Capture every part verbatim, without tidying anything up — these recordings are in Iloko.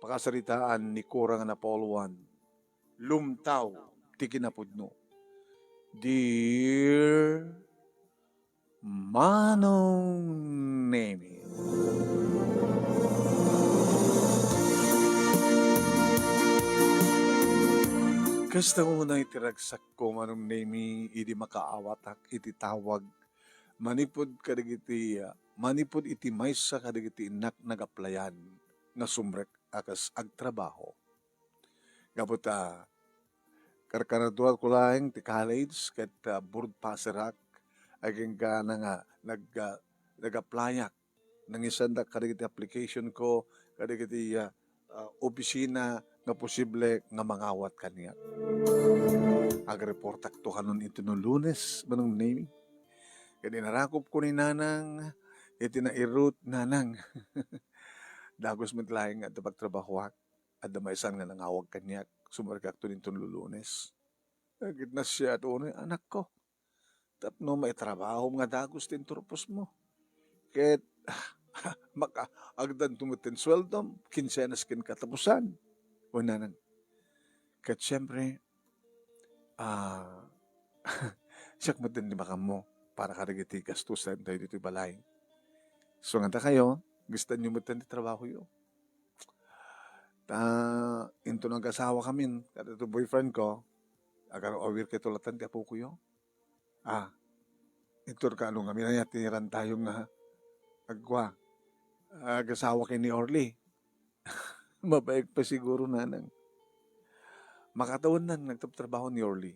Pakasaritaan ni Kora nga Napoleon, Lumtaw ti Kinapudno. Dear Manong Nemi. Kasta unay ti ragsakko, Manong Nemi, idi makaawatak iti tawag manipud kadagiti, ah, manipud iti maysa kadagiti innak nagaplayan nga sumrek a kas agtrabaho. Gapu ta karkaraduarko laeng ti college ket, ah, board passerak, agingga na nga nag-, ah, nag-applyak, nangisandak kadagiti application ko kadagiti, ah, ah, opisina nga posible nga mangawat kaniak. Agreportak to kanon iti no Lunes, Manong Nemi. Ket inarakop ko ni Nanang iti nairut, Nanang. Dagus met laeng nga adda pagtrabahoak. Adda maysan nga nangawag kaniak, sumrekakto dinton Lulunes. Ket nasayaat unay, anakko, tapno maitrabahom nga dagus ti inturposmo. Ket makaagdanto met ti sueldom, kinsenas ken katapusan. Wen, Nanang. Ket siempre, ah, siak met ti makammo para kadagiti gastusantayo ditoy balay. So, nga dakayo, gustanyo met ti trabahoyo. Ta, inton nag-asawakamin, kadagiti boyfriend ko, agar-, awir kay tulatan ti apokoyo. Ah, inton kaano ngamin aya ti rantayo nga agkua, ag-asawa ken ni Orly. Mabaek pay siguro, Nanang. Makatawennan nga agtrabtrabaho ni Orly.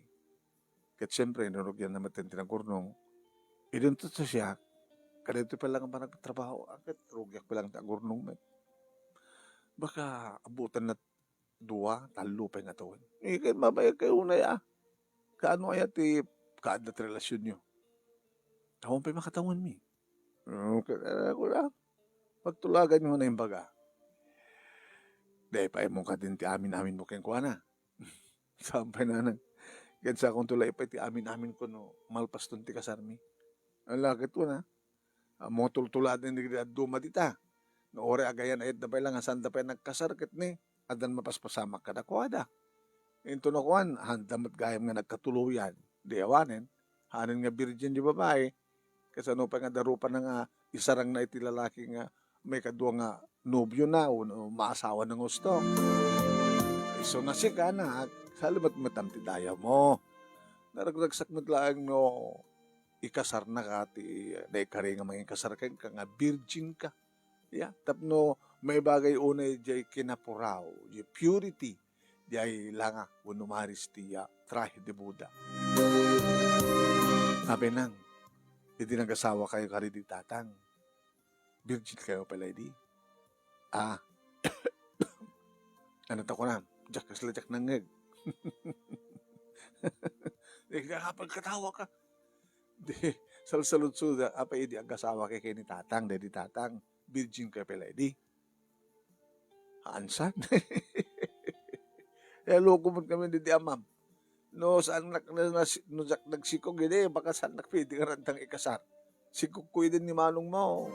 Ket siempre, no rugianna met ti nagurnong. Idinto to siak, kadagitoy pay lang a panagtrabaho, a ket rugiak pay lang ti agurnong met. Baka abutanna dua, tallo pay nga tawen. Eh, ket mabaek kayo unay, ah. Kaano aya ti kaadda ti relasionyo? Awan pay makatawenmi. Okay, eh, ako lang. Pagtulagan mo na yung baga. Dahil pa mo kadin ti amin-amin mo kenkuana. Saan pay, Nanang? Ken sa akong tulay pay ti amin-amin ko no malpaston ti kasarmi. Ang lakit ko na. Ammo tultuladen dagiti dadduma dita. No, uray agayan-ayatda pay lang a saanda pay nagkasar ket ni, addan mapaspasamak kadakuada. Inton no kuan, haanda met gayam nga nagkatuloyan. Di awanen, hanen nga birgin di babai, kasano pay nga darupa na nga isarangna iti lalaki nga maikadua nga nobio na wenno maasawa na nga husto. Isu nga sika, anak, salimet met am ti dayawmo. Naragragsak met laeng no ikasarnaka ti naikari nga mangikasar kenka nga birgin ka. Ya, tapno maibagay unay diay kinapuraw, diay purity, diay langa wenno maris ti, ah, trahe de boda. Apay nang, idi nagasawa kayo kadi di tatang, birgin kayo pay la idi? Ah. Ano ta kunam? Diak kasla diak nangngeg. Di ka pagkatawa ka. Di, salsaludsoda, apay idi agasawa kay ken ni tatang, daydi tatang, birgin ka pay la idi? Haansan? Naloko met kami daydi amam. No, saan nak-, na, na, no, jak-, nagsikog idi, baka saan nak pwede nga rantang ikasar. Sikog ko idi ni manong mo.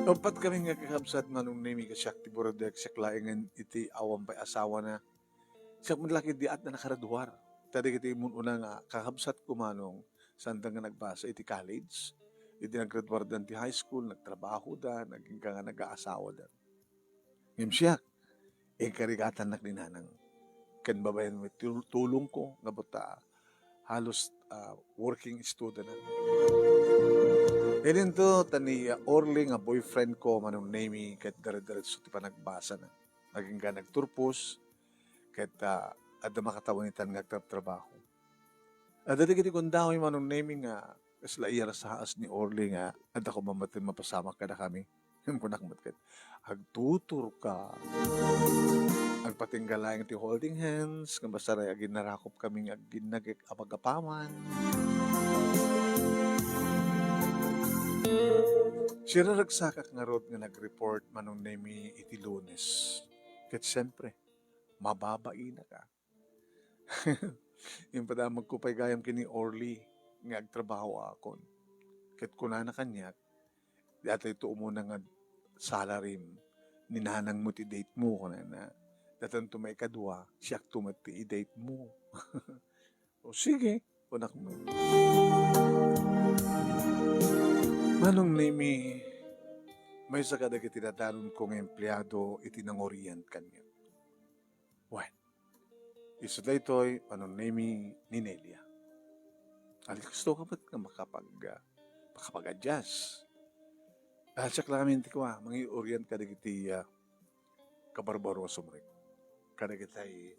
Uppat kami nga kakabsat, Manong Nemi, ket siak ti buradek, siak laengen iti awan pay asawa na. Siak met la ket di at na nakaraduar. Ta dagiti immun-una nga kakabsat ko, Manong, sanda nga nagbasa iti college. Iti naggraduardan ti high school, nagtrabahoda, nagingga nga nagaasawadan. Ngem siak, inkarigatannak ni nanang. Ken babaen met tul-, tulong ko, nga buta, halos, ah, working student na. Idinto, ta ni, ah, Orly nga boyfriend ko, Manong Nemi, ket dire-diretso ti panagbasa na. Agingga nagturpos, ket, ah, adda makatawen itan nga agtrabtrabaho. Adda dagiti gundaway, Manong Nemi, nga kasla iyarsaas ni Orly nga adda koma met mapasamak kadakami. Ngem kunak met ket, agtuturka. Agpatingga laeng ti holding hands, nga basta ray aginnarakop kami nga agginnagek a pagapaman. Siraregsakak ngarud nga nag-report, Manong Nemi, iti Lunes. Ket siempre, mababainak a. Impadamagko pay gayam ken ni Orly nga agtrabahoakon. Ket kunana kaniak, "Daytayto umuna nga salarim, ni nanangmo ti date mo, kunana. Datanto maikadua, siakto met ti i-date mo. O sige, kunak met. Manong Nemi, maysa kadagiti nadanonko nga empleado iti nangorian kaniak. Wen, isu daytoy, Manong Nemi, ni Nelia. Alisto ka met nga makapag-, ah, makapag-adjust. Ah, siak laeng ti kua, mangi-orian kadagiti, ah, kabarbaro a sumrek. Kadagitay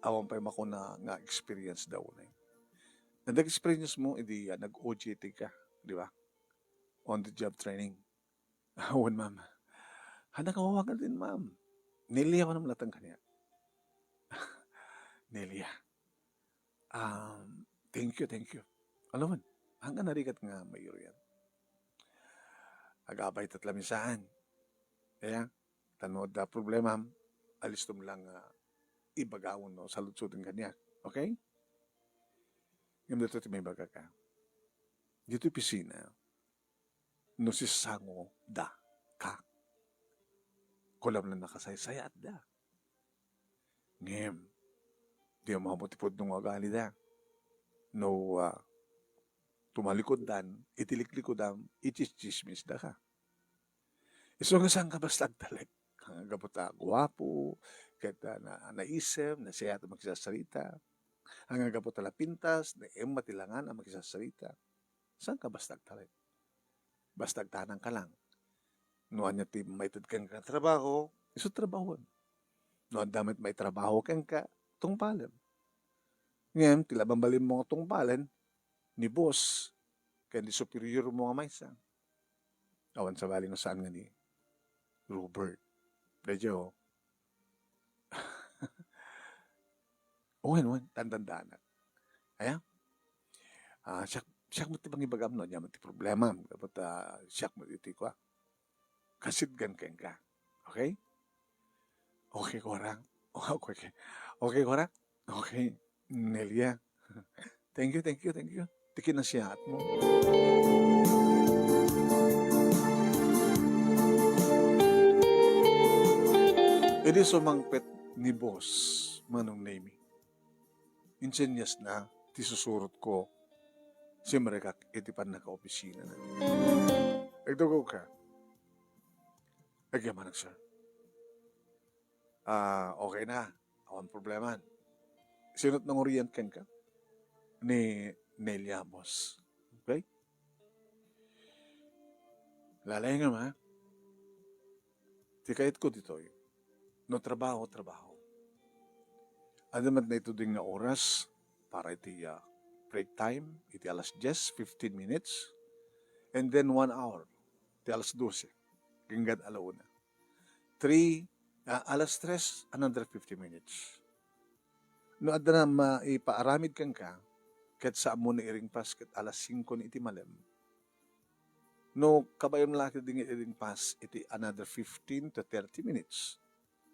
awan pay makuna nga experience da unay. Nag-experience mo, idi, ah, nag-O J T ka, di ba? On the job training. Awan, ma'am. Handa ka mawagan din, ma'am. Nelia ko naman latang kanya. Nelia. Um, thank you, thank you. Alam mo, hanggang narigat nga mayroon yan. Agabay tatla minsan. Kaya, tano da problema, alistom lang nga ibagawon no, saludsodon kaniak. Okay? Ngem dito ti may baga ka. Dito opisina, no sisango da ka. Kulam na nakasaysayaat da. Ngem, di mo ti pudno nga agalida. No, ah, tumalikod dan, iti liklikudam, itsismis da ka. Isu nga saan ka basta agtalek. Ang gapu ta guwapo, ket, ah, na, naisem, nasayaat a makisasarita. Ang gapu ta napintas, naemma ti langan a makisasarita. Saan ka basta agtalek? Basta agtanang ka lang. No ania ti maited kenka nga trabaho, isu trabahoem. No adda met maitrabaho kenka, tungpalem. Ngem, ti laban balinmo nga tungpalen, ni boss, ken ni superior mo nga maysa. Awan sabali no saan nga ni Robert. Medyo, wen, wen, tandaan-tandaanak. Aya? Ah, siak, siak mo ti pangibagam no, ania man ti problema. Dapat, ah, siak mo iti kua. Kasidgan kenka. Okay? Okay, Kora. Okay, okay. Okay, Kora. Okay, Nelia. Thank you, thank you, thank you. Ti kinasiyaat mo. Idi sumangpet ni boss, Manong Nemi, insenyasna ti susurot ko, simrekak iti pannakaopisina na. Agdugaw ka. Agyamanak, sir. Ah, okay na. Awan problema. Sino't nangorian kenka? Ni Nelia, boss. Okay? Lalay nga, ma. Ti kayat ko ditoy, no trabaho, trabaho. Adda met naituding nga oras para iti, ah, break time, iti alas dies, fifteen minutes, and then one hour, ti alas dose, hanggang alauna. Three, ah, alas tres, another fifty minutes. No adda na maipaaramid kenka, ket saan mo na iringpas ket alas singko ni iti malem. No kabayem la ket dingi iringpas iti another fifteen to thirty minutes,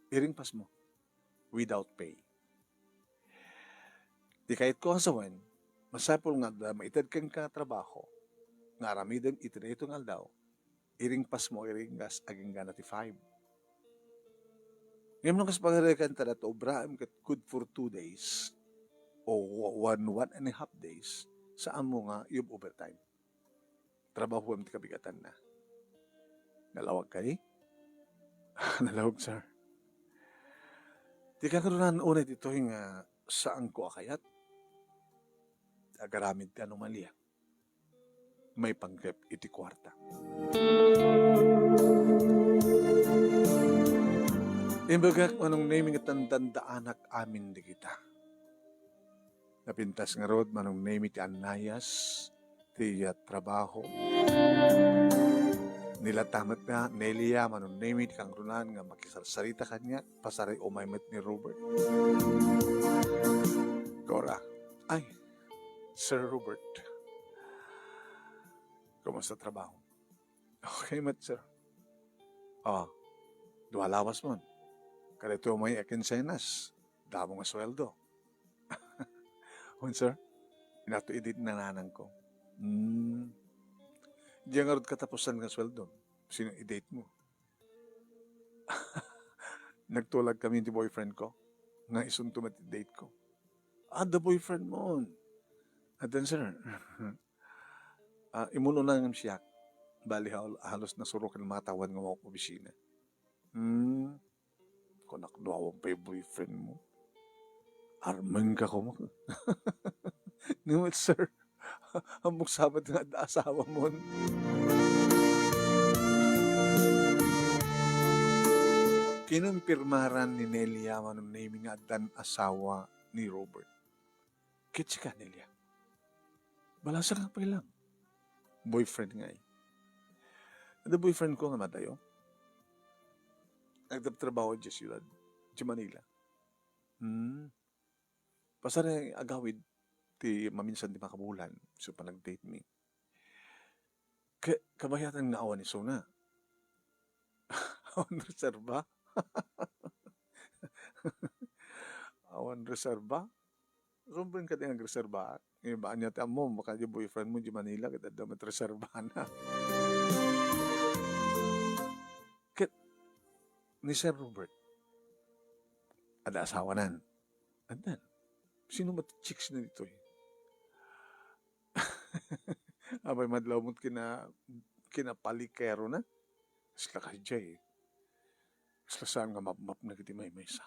iringpas mo without pay. Ti kayat ko a sawen, masapul nga adda maited kenka nga trabaho nga aramidem iti daytoy nga aldaw, iringpas mo, iringgas agingga na ti five. Ngem no kas pagarikan ta data obraem ket good for two days o one, one and a half days, saan mo nga iyub overtime. Trabahoem ti kabigatanna. Nalawag kadi? Nalawag, sir. Ti kangrunan unay ditoy nga saanko a kayat. Agaramid ti anomalia. Maipanggep iti kuarta. Imbagak, Manong Nemi, nga tandaan-tandaanak amin dagita. Napintas ngarud, Manong Nemi, ti annayas, ti, ah, trabaho. Ni Lata met nga, Nelia, Manong Nemi, ti kangrunan nga makisarsarita kaniak, pasaray umay met ni Robert. Kora, ay, Sir Robert, kumusta trabaho? Okay met, sir. Ah, dua lawas man. Kadaytoy umay a kinsenas, damo nga sueldo. Wen, sir, inato idi nananangko. Hmm. Diay ngarud katapusan nga sueldo. Sino i-date mo? Nagtulag kami ti boyfriend ko. Nga isunto met ti date ko. "Adda boyfriend mo?" "Addan, sir." "Ah, immun-una ngem siak. Bali, hal-, halos nasurok ken matawen nga umawak opisina." "Hmm." Kunak, "No awan pay boyfriend mo, armengka koma." "No, sir. Ammok sa met nga adda asawa mon." Kinumpirmaran ni Nelia Manong Nemi nga addan asawa ni Robert. Ket sika, Nelia? Balasang nga pay lang. Boyfriend ngay. Adda boyfriend ko nga madayo. Nagtratrabaho idiay siudad, idiay Manila. Hmm. Pasar agawid ti maminsan ti makabulan. So, panag-date mi. Ka-, kabayatan nga awan isuna. Awan reserba. Awan reserba? Sumreng kadi nga agreserba? Eh, ba, ania ti ammo, baka di boyfriend mo di Manila, ket adda met reserbana. Ket ni Sir Robert, adda asawanan. Addan. Sino met ti chicks na ditoy? Apay, madlaw met kina-, kinapalikerona. Kasla kadiay. Kasla saan nga mapmapnek iti maymaysa.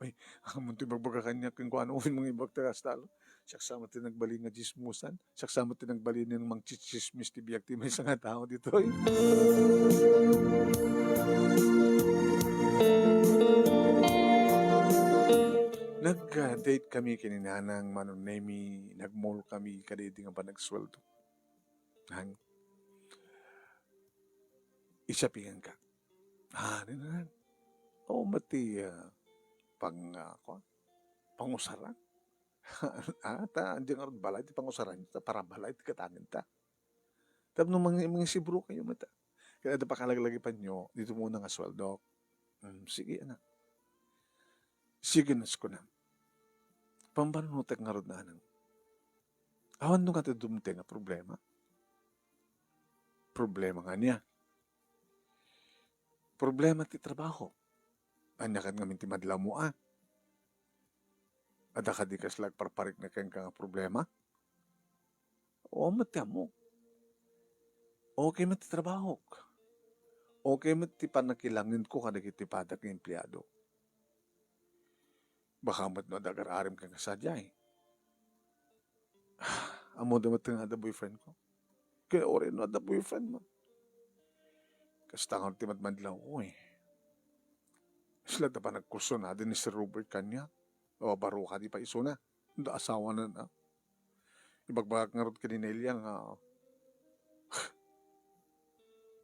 Ay, ammon ti ibagbaga kaniak kenkuana, wen mangibagta kasta, lo. Siak sa met ti nagbalin nga tsismosan. Siak sa met ti nagbalin nga mangtsitsismis ti biag ti maysa nga tao ditoy. Nag-date kami ken ni Nanang Manong Nemi, nag-mall kami kadaydi nga panagsueldo. Nang, "I-shoppinganka." Ah, di na. O, mati, ah, pang, ah, kua? Pangusaran. Ah, ta, di nga balay ti pangusaran, ta para balay ti katangen ta. Tapno mang-, mangisibro kayo met. Kaya da pakalaglagipan nyo, dito muna nga sweldo. Mm, sige, anak. Sige, nas ko na. Pambanutek ngarud, Nanang. Awan no nga ti dumteng nga problema? Problema nga niya. Problema ti trabaho. Ania ket ngamin ti madlaw mo, a? Adda kadi kasla agparparikna kenka nga problema? O, met ti ammok. Okay met ti trabahok. Okay met ti pannakilangedko kadagiti padak nga empleado. Baka met no adda agar-arim kenka sadiay. Ammoda met nga adda boyfriend ko. Kaya uray no adda boyfriend mo. Kasta nga ti madmadlaw ko, eh. Sila ta panagkursonada ni Sir Robert kaniak. O, baro kadi pay isuna. Da asawanan, a. Ibagbagak ngarud ken ni Nelia nga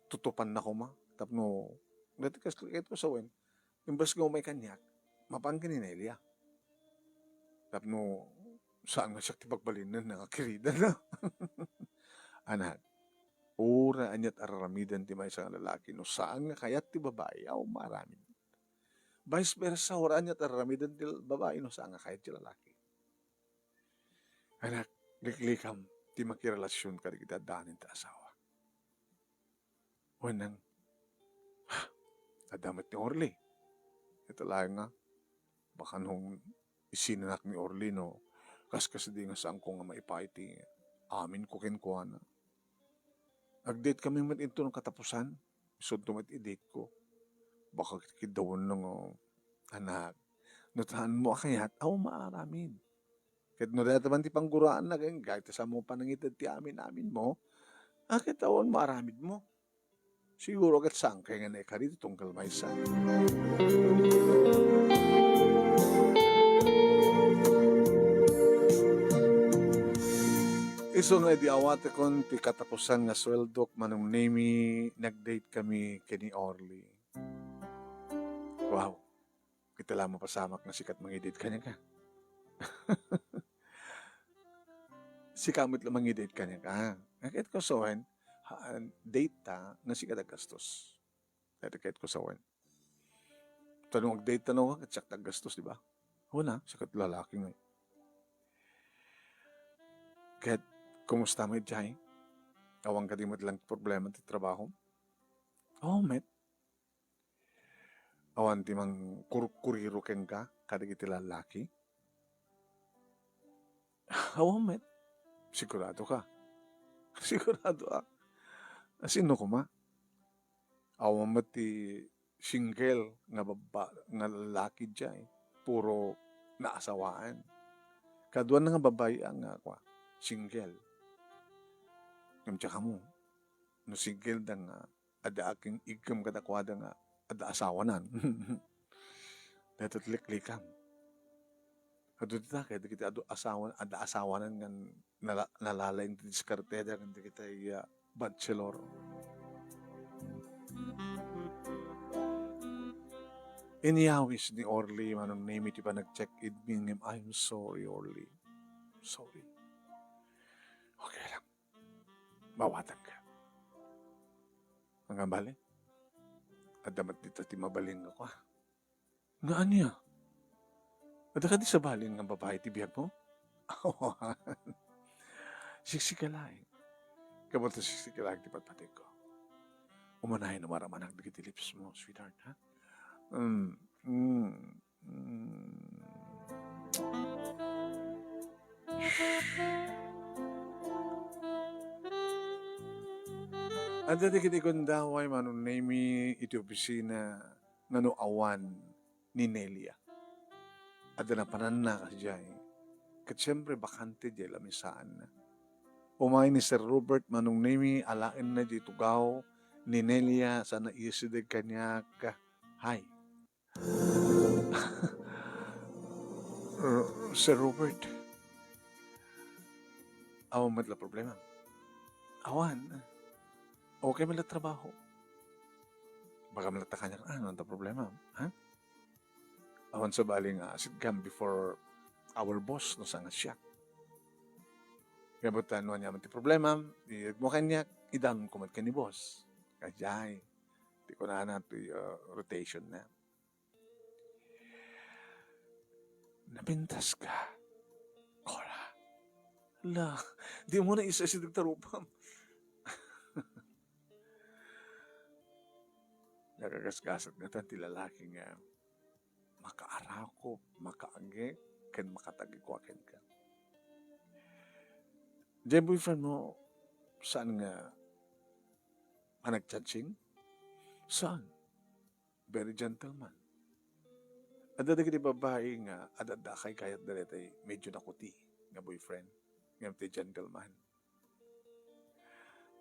tutupanna koma. Tapno, dati kas-, ket ko sawen, imbes nga umay kaniak, mapan ken ni Nelia. Tapno, saan nga siak ti pagbalinna nga kiridan, a? Anak, uray aniat aramiden ti maysa nga lalaki, no saan nga kayat ti babai, awan maaramid. Vice versa, uray aniat aramiden ti babai, no saan nga kayat ti lalaki. Anak, liklikam ti makirelasion kadagiti addaanen ti asawa. Wen nang, adda met ni Orly. Ita laeng nga, baka no isinanak ni Orly no kaskasdi nga saanko nga maipaay ti aminko kenkuana. Ag-date kami met inton katapusan, isunto met i-date ko. Baka kidawennang, anak, no saan mo a kayat, awan maaramid. Ket no dayta man ti pangguraanna, ken gayti sa mo panangited ti amin-aminmo, a, ket awan maaramidmo. Siguro ket saan kay nga naikari ti tunggal maysa. Isu nga idi awatekon ti katapusan nga sueldok, Manong Nemi, nag-date kami ken ni Orly. Wow. Ket la mapasamak nga sika ti mangi-date kaniak, a. Sika met la mangi-date kaniak, a. Nga ket ko sawen, ha-, date ta nga sika ti aggastos. Ket, ket ko sawen. Ta no ag-date ta no, ket siak ti aggastos, di ba? Wen a, sika ti lalaki ngay. Ket, kumusta met idiay? Awan kadi met lang problema ti trabaho? Oo, met. Awan ti mangkurkuriro kenka kadagiti lallaki? Awan met. Sigurado ka? Sigurado, ah. Sino koma? Awan met ti single nga babba-, nga lalaki diay. Puro naasawaan. Kaduana nga babai nga kua, single. Ngem diak ammo no single da nga adda akin-iggem kadakuada nga adda asawanan. Daytoy ti liklikam. Adu dita kay dagiti adu asawan-, adda asawanan nga nala-, nalalaing ti diskarteda ken dagiti, ah, bachelor. Inyawis ni Orly, Manong Nemy, ti panag-check-in mi ngem, I'm sorry, Orly. Sorry. Okay lang. Mawatanka. Nga bale, adda met dita ti mabalin nga kua. Nga ania? Adda kadi sabalin nga babai ti biagmo? Awan. Siksika laeng. Kabalo ta siksika laeng ti patpategko. Umanayon no maramanak dagiti lips mo, sweetheart, ha? Mm, mm, mm. Adda dagiti gundaway, Manong Nemy, iti opisina nga no awan ni Nelia. Adda napananna kasdiay. Ket siempre, bakante diay lamisaanna. Umay ni Sir Robert, Manong Nemy, alaenna diay tugaw ni Nelia, saan a isideg kaniak. Hay. Sir Robert, awan met la problema? Awan. Okay met la trabaho. Baka met la ta kaniak, ah, no adda problema, ha? Awan sabali nga sitgam before our boss, no, saan nga siak. Kaya buta, no aniaman ti problema, iyegmo kaniak, idanonko met ken ni boss. Kadiay, ti kunana ti, uh, rotation na. Napintas ka, Cora. La, di mo na isa-isa nagtarupam. Nakagasgasat ngatan ti lalaki nga makaarakop, makaagek, ken makatagikua kenka. Diay boyfriend mo, saan nga panagchatsing? Saan? Very gentleman. Adda dagiti babai nga adda kaykayatda daytoy medyo nakuti nga boyfriend, ngem ti gentleman.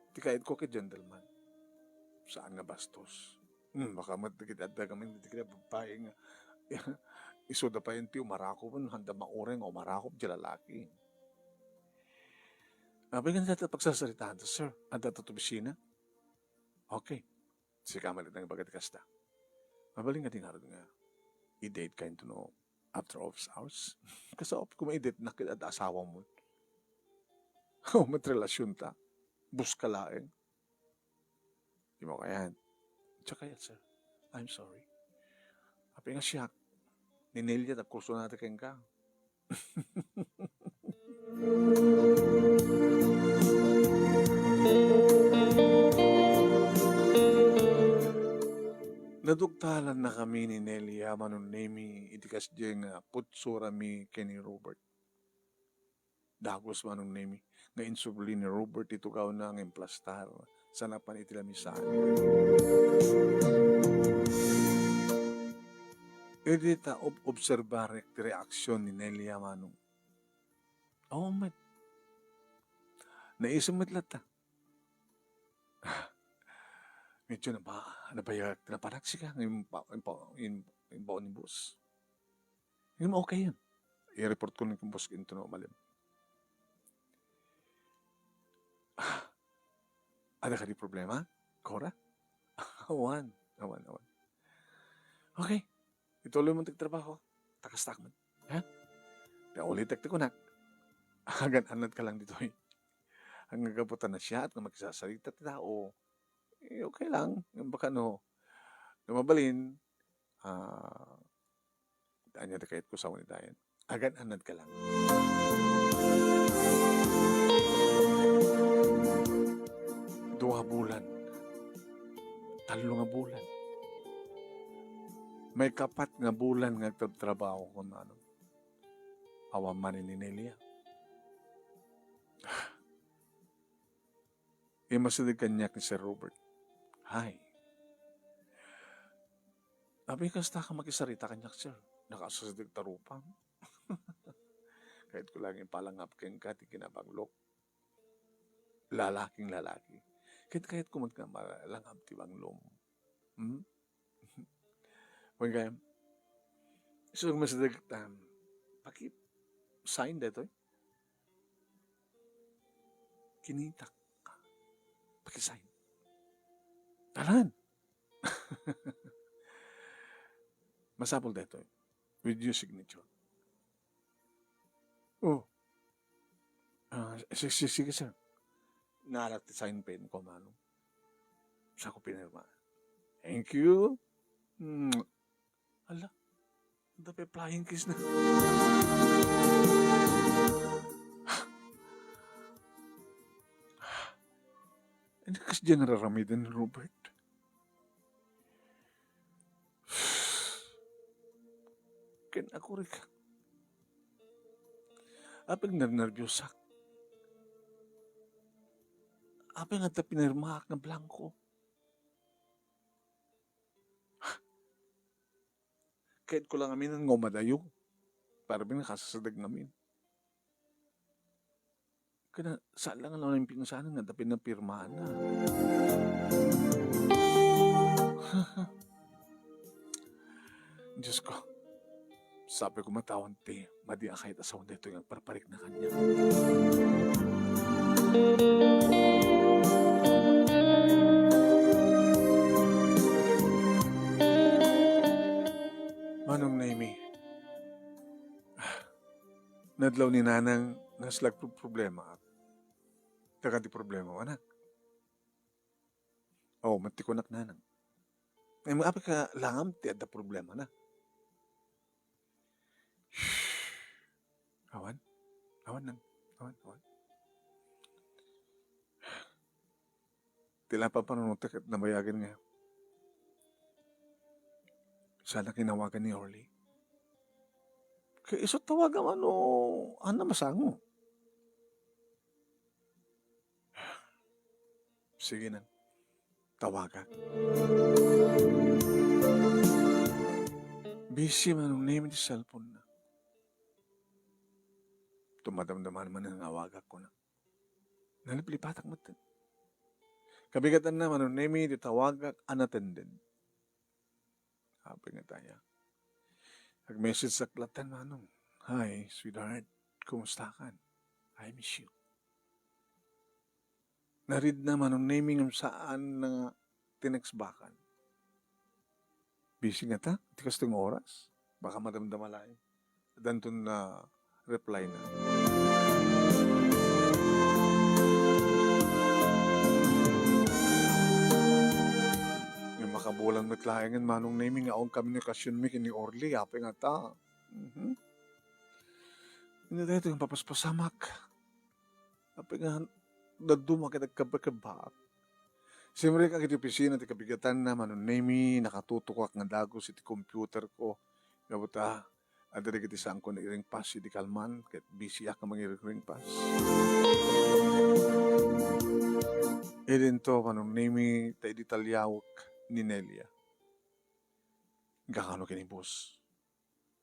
Ti kayatko ket gentleman. Saan nga bastos. Hmm, baka met dagiti adda ngamin dagiti babai nga isuda pay ti umarakop, handa mauray nga umarakop ti lalaki. Apay nga dayta pagsasaritaan ta, sir? Adda ta opisina? Okay. Sika met laeng ibaga ti kasta. Mabalin nga di ngarud nga i-date ka into no after office hours? Kasano koma i-date na ket adda asawam? O, met relasyonta. Boss ka laeng. Di mo kayat. Tsaka yan, sir. I'm sorry. Apay nga siak, ni Nelia, nagkurso na ti kenka. Naduktalannakami ni Nelia, Manong Nemy, iti kasdiay nga putsurami ken ni Robert. Dagus, Manong Nemy, nga insubli ni Robert ti tugawna nga implastar sa napan iti lamisaan. Idi ta ob-, obserbarek ti reaksion ni Nelia, Manong. Awan met. Naisem met latta. Medyo naba-, nabayag ti napanak sika, nga impa-, impa-, im-, imbaon ni boss. Ngem okay yun. I-report ko ni boss into no umalim. Ah, ada kadi problema, Cora? Awan, awan, awan. Okay. Ituloy mo ti trabaho. Takastak man. Ha? Kaya ulitek ti kunak. Agan-anad ka lang ditoy. Ang nagabutan na siya at nga magsasarita ti tao, eh, okay lang. Yung baka no, no mabalin, ah, anya ti kayat ko sa unitayan. Agan-anad ka lang. Dua bulan. Tallo nga bulan. Maikapat nga bulan nga agtrabtrabaho ko, manong. Awan manen ni Nelia. Immasideg kaniak ni Sir Robert. Hi. Apay, kasta ka makisarita kaniak, sir? Nakasasideg ta rupam. Kayatko laeng ipalangap kenka ti kinabanglok. Lalaking lalaki. Ket kayatko met nga malangap ti banglom. Hmm? Wen kayam, isu nga masideg, um, paki-sign daytoy. Kinitak. Paki-sign. Talan. Masapul daytoy. With your signature. Oh. Ah, si-, si-, sige, sir. Naarak ti sign pen ko, manong. Sako pinirma. Thank you. Mm. Ala, adda pay flying kiss na. Ano kas di nararamiden ni Robert? Ken ako, Rick. Apay nga nernerbiyosak. Apay nga adda pinirmaak nga blanko. Kayatko lang amin nga umadayo. Para bin nakasasadeg ngamin. Kana, saan lang nga lang pingsanan nga adda pinapirmana. Diyos ko, sapay ko matawan ti madi a kayat a sawen daytoy nga agparparikna kaniak. Manong Nemi, nadlaw ni Nanang nga sila agproproblemaak. Daga ti problema, anak. Oh, mati kunak, Nanang. Ay, apay ka langam ti adda problemana. Awan? Awan, Nang. Awan, awan. Ti la pampanunotek ket nabayagen nga saan a kinawagan ni Orly. Kay isu tawagam no, ania, masango. Sige, Nang. Tawagak. Busy Manong Nemi ti cellphone-na. Tumadamdama manen nga awagak, kuna. Naliplipatak met. Kabigatanna, Manong Nemi, ti tawagak unattended. Apay nga aya? Nag-message-ak latta, Manong. "Hi, sweetheart. Kumusta ka? I miss you." Naridna, Manong Nemi, ngem saan nga tinext back-an. Busy ngata ti kastoy nga oras. Baka madamdama laeng. Addanton a reply-na. Nga makabulan met laengen, Manong Nemi, nga awan komunikasionmi ken ni Orly, apay ngata. Mhm. Ania daytoy nga papaspasamak? Apay nga dadduma ket agkabakabak. Simrekak iti opisina ti kabigatanna, Manong Nemi, nakatutokak nga dagus iti computer-ko. Gapu ta, adda dagiti saanko nga iringpas idi kalman, ket busy-ak nga mangiringringpas. Idinto, Manong Nemi, ta idi taliawek ni Nelia. Kakano ken ni boss?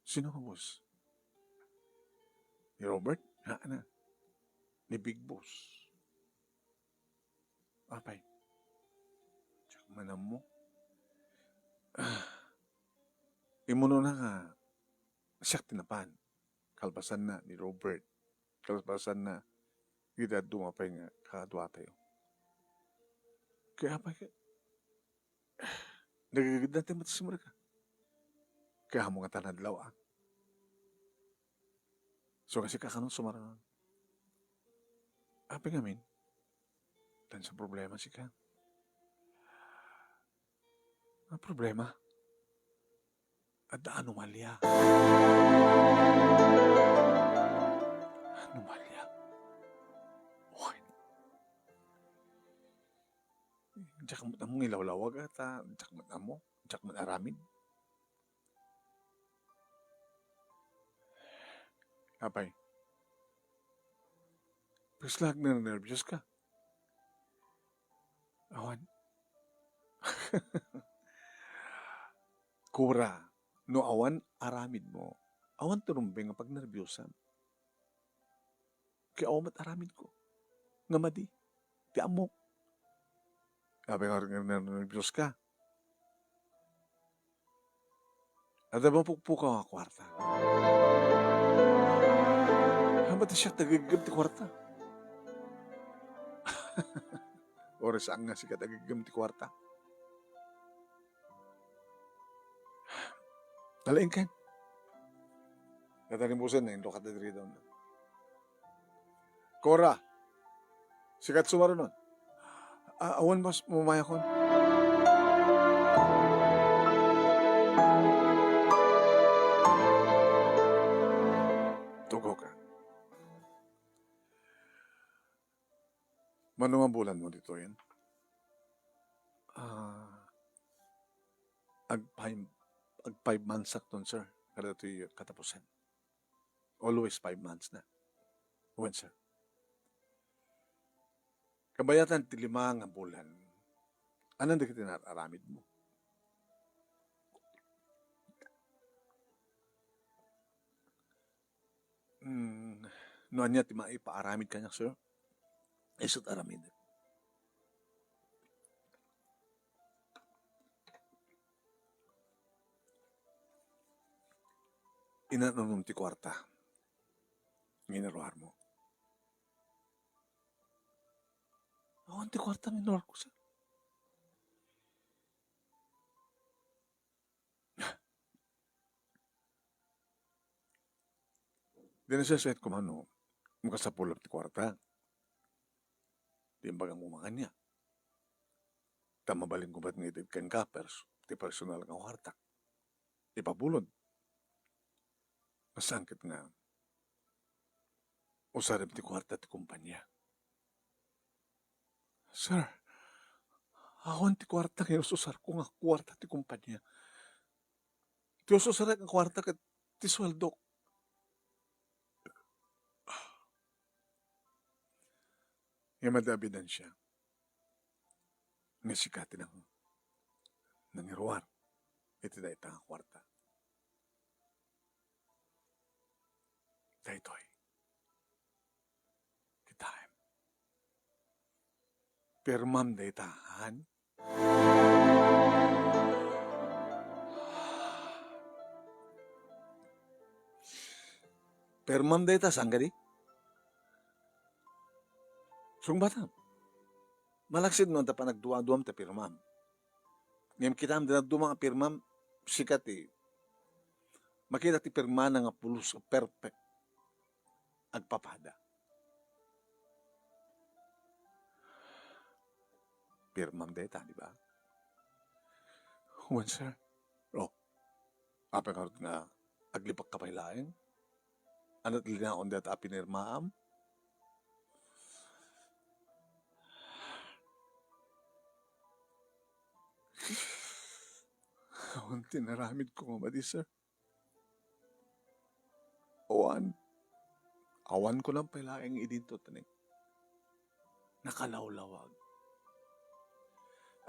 Sino nga boss? Ni Robert? Ha, na. Ni Big Boss. Apay. Diak man ammo. Ah. Immunona nga siak ti napan. Kalpasanna ni Robert. Kalpasanna, iti dadduma pay nga kaduatayo. Kaya apay ka, nagagagiddan ti mata, simrek ka. Kaya mo nga tanadlaw, ah. So, kasi kakano sumarangan? Apay ngamin, tan sa problema sika. Ang problema, adda anomalya. Anomalya? Uy. Diak met ammo nga ilawlawag, ata, diak met ammo, diak met aramid. Apay, pekslak, nernerbios ka? Awan. Kora, no awan aramidmo, awan ti rumbeng nga pagnerbiosam. Kaya awan met aramidko nga madi ti ammok. Apay nga nernerbios ka? Adda mapukpukaw nga kuarta. Hamat siak ti ageggem ti kuarta. Oras saan nga sika ti ageggem ti kuarta. Nalaingkan. Katalimpusan na, indukat na diri daw na. Kora, sikat sumarunon. A-, awan mas mamayakon. Tugo ka. Mano nga bulan mo ditoy? Ah, ag five, ag five months akton, sir. Kada toy katapusan. Always five months na. Wen, sir. Kabayatan ti lima nga bulan, anan dagiti nar-aramid mo? Hmm, no ania ti maipaaramid kaniak, sir? Isu ti aramid. Inanam ti kuarta nga inaruarmo? Awan ti kuarta nga inaruarko, sir. Di na siya sweat ko, mano, makasapulak ti kuarta. Ti imbagam koma kaniak. Ta mabalinko met nga itedka kenka pers-, ti personal nga kuarta. Ipabulod. Masangkit nga usarem ti kuarta ti kompania. Sir, awan ti kuarta nga iususarko nga kuarta ti kompania. Ti ususarek nga kuarta ket ti sueldok. Nga madi ebidensia nga sika ti nang-, nangiruar iti dayta nga kuarta. Daytoy. Kitaem. Pirmam dayta, han? Pirmam dayta, saan kadi? Sungbatam. Malaksid no adda panagduaduam ta pirmam. Ngem kitam, dina duma nga pirmam, sika ti makita ti pirmana nga pulos, perfect. Agpapada. Pirmam dayta, di ba? Wen, sir. Oh, apay ngarud nga aglibakka pay laeng? Ania ti linaon dayta a pinirmaam? Awan ti inaramidko nga madi, sir. Awan. Awan ko lang pay laeng idinto, tani. Nakalawlawag.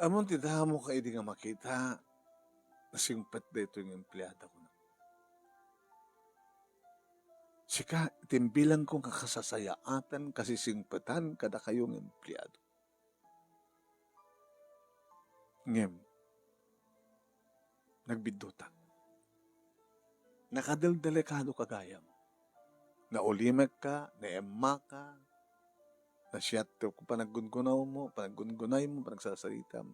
Ammom ti damo ka idi nga makita, nasingpet daytoy nga empleada, kuna. Sika, ti imbilangko nga kasasayaatan, kasisingpetan kadakayo nga empleado. Ngem, nagbiddutak. Nakadeldelikadoka gayam. Naulimekka, naemmaka, nasiat ti panaggungunawmo, panaggungunaymo, panagsasaritam.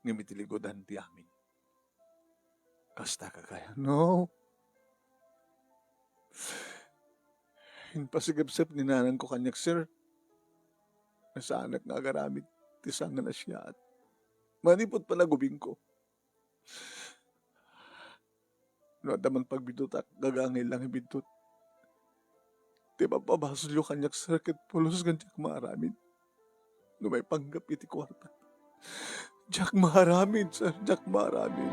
Ngem iti ligudan ti amin. Kasta ka kaya? No. Impasigepsep ni nanangko kaniak, sir. Nasaanak nga agaramid ti saan nga nasiaat. Manipud panagubingko. No adda man pagbidutak, gagangay lang ibiddut. Ti papabasolyo kaniak, sir, ket pulos nga diak maaramid. No maipanggep iti kuarta, diak maaramid, sir, diak maaramid.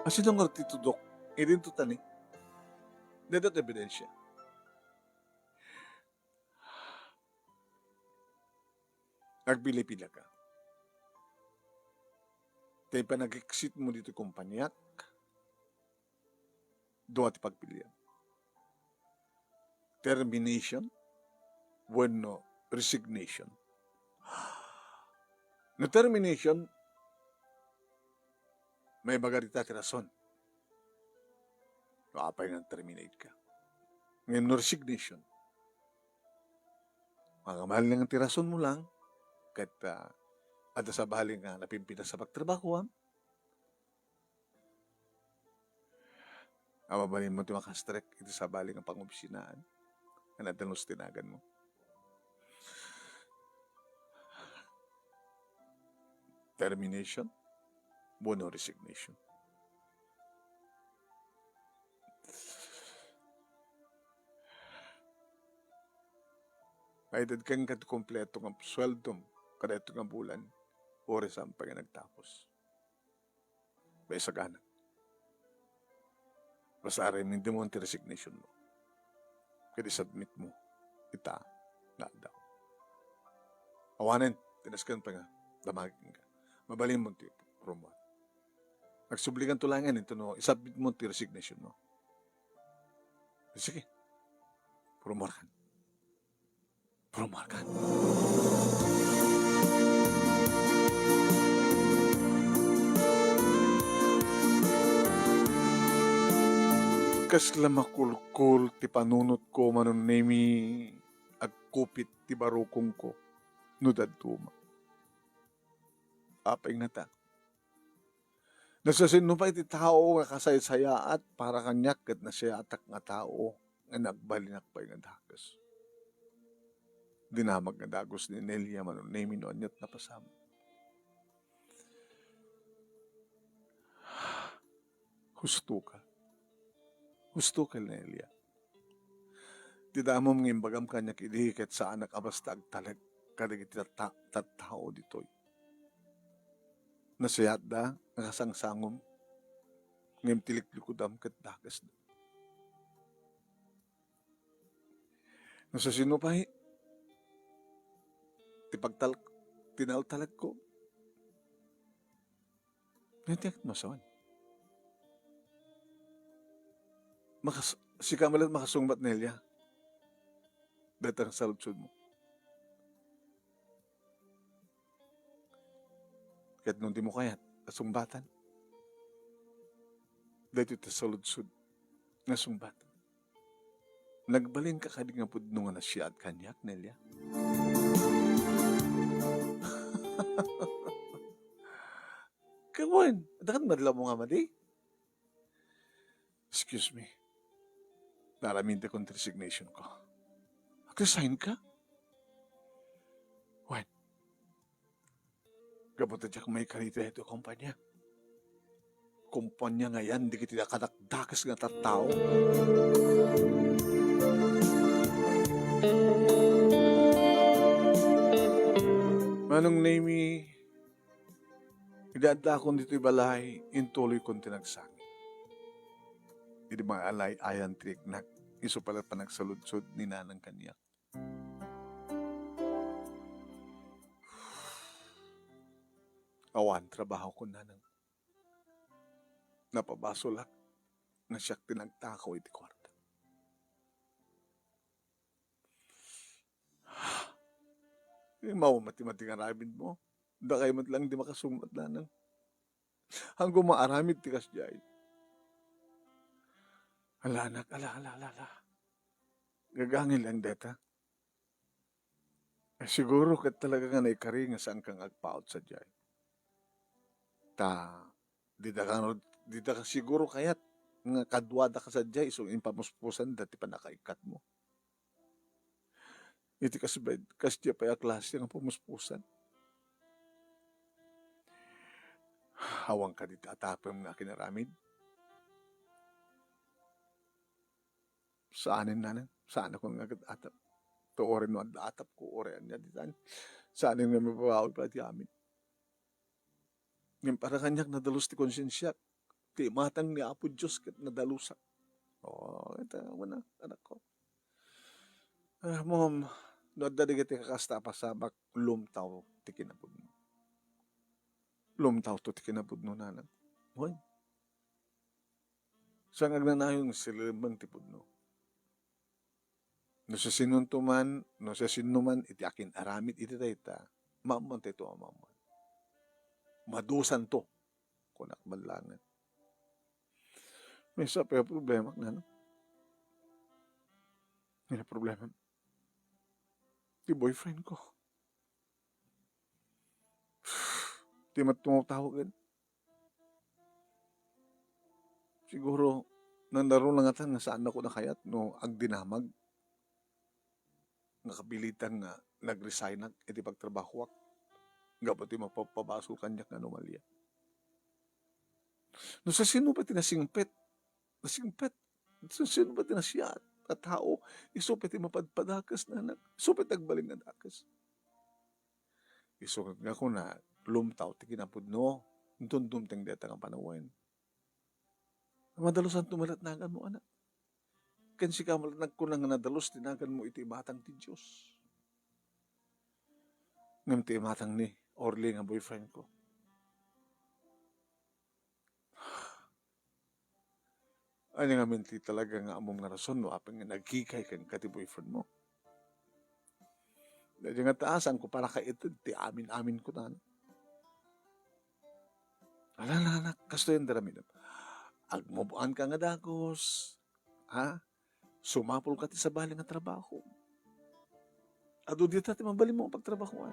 Asino nga ti tudok? Idinto tani. Dayta ti ebidensia. Agpilapilaka. Tay panag-exit mo ditoy kompaniak, dua ti pagpilian. Termination wenno resignation. No termination, maibaga dita ti rason no apay nga terminate ka. Ngem no resignation, makamalinang ti rason mo lang, ket, ah, adda sabali nga napimpitas sa pagtrabahoam, a mabalinmo ti makastrek iti sabali nga pangobsinaan nga nadalus ti naganmo. Termination wenno resignation. Maited kenka ti kompleto nga sueldom kadaytoy nga bulan, uray saan pay nga nagtapos. Baisaganak. Basta aramidem ti resignation mo. Ket isubmit mo ita nga aldaw. Awanen, tinasken pay nga damagek kenka. Mabalinmo ti purmuar. Agsublikanto laengen intono isubmit mo ti resignation mo. Sige. Purmuarkan. Purmuarkan. Kasla makulkol ti panunotko, Manong Nemi, agkupit ti barukongko no dadduma. Apay ngata? Nasasinno pay ti tao nga kasaysayaat para kaniak ket nasayaatak nga tao nga nagbalinak pay nga dakes. Dinamag nga dagus ni Nelia, Manong Nemi, no ania't napasamak. Husto ka. Husto ka, Nelia. Ti damom nga imbagam kaniak idi ket saanak a basta agtalek kadagiti tatta-, tattao ditoy. Nasayaatda nga kasangsangom, ngem ti liklikudam ket dakesda. Nasasinno pay ti pagtal-, tinaltalekko? Ngem ti ket masawan. Makas-, sika met laeng makasungbat, Nelia. Dayta nga saludsodmo. Ket no dimo kayat a sungbatan, daytoy ti saludsod nga sungbatan. Nagbalinka kadi nga pudno nga nasiaat kaniak, Nelia? Kawan, adda ket madlawmo nga madi? Excuse me. Naaramidakon ti resignation ko. Nag-resign ka? Wen, gapu ta diak maikari daytoy a kompania. Kompania nga ayan dagiti dakadakdakes nga tattao. Manong Nemi, idi addakon ditoy balay, intuloykon ti nagsangit. Idi maalay-ayan ti riknak, isu pay la panagsaludsod ni Nanang kaniak. Awan trabahokon, Nanang. Napabasolak nga siak ti nagtakaw iti kuarta. Imaw met ti madi nga aramidmo. Dakay met laeng ti makasungbat, Nanang. Haanko maaramid ti kasdiay. Ala, anak, ala, ala, ala, ala. Gagangil laeng dayta. Eh, siguro ket talaga nga naikari nga saanka nga agpaut sadiay. Ta, dida ka, dida ka siguro kayat nga kaduadaka sadiay isu impamuspusan dati pannakaikkatmo. Iti kasbay, kasdiay pay a klase nga pamuspusan. Awan kadi ti atapem nga akinaramid? Saanen, Nanang. Saanakon nga agad-atap. Ta uray no adda atapko, uray ania ditan. Saanen nga mababawi pay ti amin. Ngem para kaniak, nadalus ti konsensiak. Ti imatang ni Apo Dios ket nadalusak. Oo, ita, wala, anakko. Ah, mom, no adda dagiti kakasta a pasamak, lumtaw ti kinapudno. Lumtaw to ti kinapudno, nanang. Wen. Saan nga agnanayon nga sirrem ti pudno? No siasinoman, no siasinoman iti akin-aramid iti dayta, maammoan tayo a maammoan. Madusanto, kunak man laengen. Maysa pay a problema, nanang. Maysa a problema. Ti boyfriend ko. Ti matungawtawagen. Siguro, nandaruna ngatan nga saannako nakayat no agdinamag nga kapilitan nga nag-resignak iti pagtrabahoak gapu ti mapapabasol kaniak nga anomalia. No siasino pay ti nasingpet, nasingpet, no siasino pay ti nasiat a tao, isu pay ti mapadpadakes, nanang, isu pay ti agbalin nga dakes. Isu nga kuna, lumtaw ti kinapudno, dumdumteng dayta nga panawen. Madalusanto met naganmo, anak. Ken sika met nagkuna nga nadalus ti naganmo iti imatang ti Dios. Ngem ti imatang ni Orly nga boyfriend ko. Ania ngamin ti talaga nga ammom nga rason no apay nga nagkikay kenka ti boyfriend mo? Daydi nga taasan ko para kaited ti amin-amin ko, nanang. Ala, ala, ala, kastoy ti aramidem. Agmove on ka nga dagus, ha? Sumapulka ti sabali nga trabaho. Adu dita ti mabalinmo a pagtrabahoan.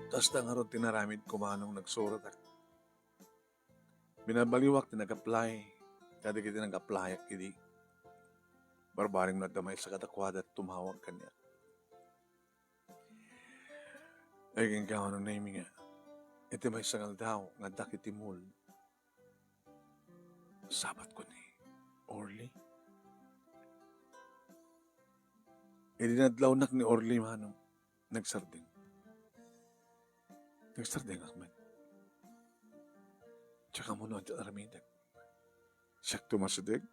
Kasta ngarud ti inaramidko, manong, nagsuratak. Binabaliwak ti nag-apply kadagiti nag-applyak idi. Barbareng no adda maysa kadakuada ti tumawag kaniak. Ay, kenka, manong Nemy, nga iti maysa nga aldaw nga addak iti mall, sabatko ni Orly. Idi nadlawnak ni Orly, manong, nagsardeng. Nagsardengak met. Diak ammo no ania ti aramidek. Siak ti masideg.